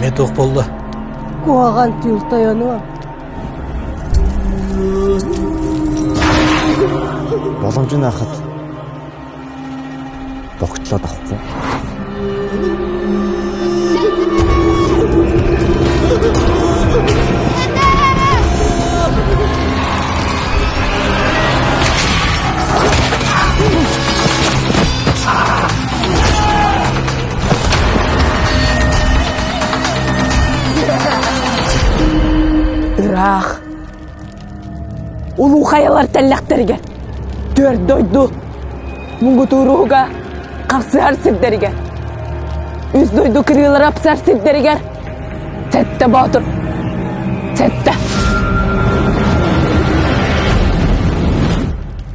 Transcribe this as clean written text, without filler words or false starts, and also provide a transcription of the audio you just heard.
Эмиэ туох буолла? Куһаҕан түүл тойонуо. Боломж нь байхад богтлоод авахгүй. Ыраах Улуу хайалар тэллэхтэригэр түөрт дойду муҥутууруһуга харсыһар сирдэригэр үс дойду кырыылара ыпсар сирдэригэр сэттэ боотур.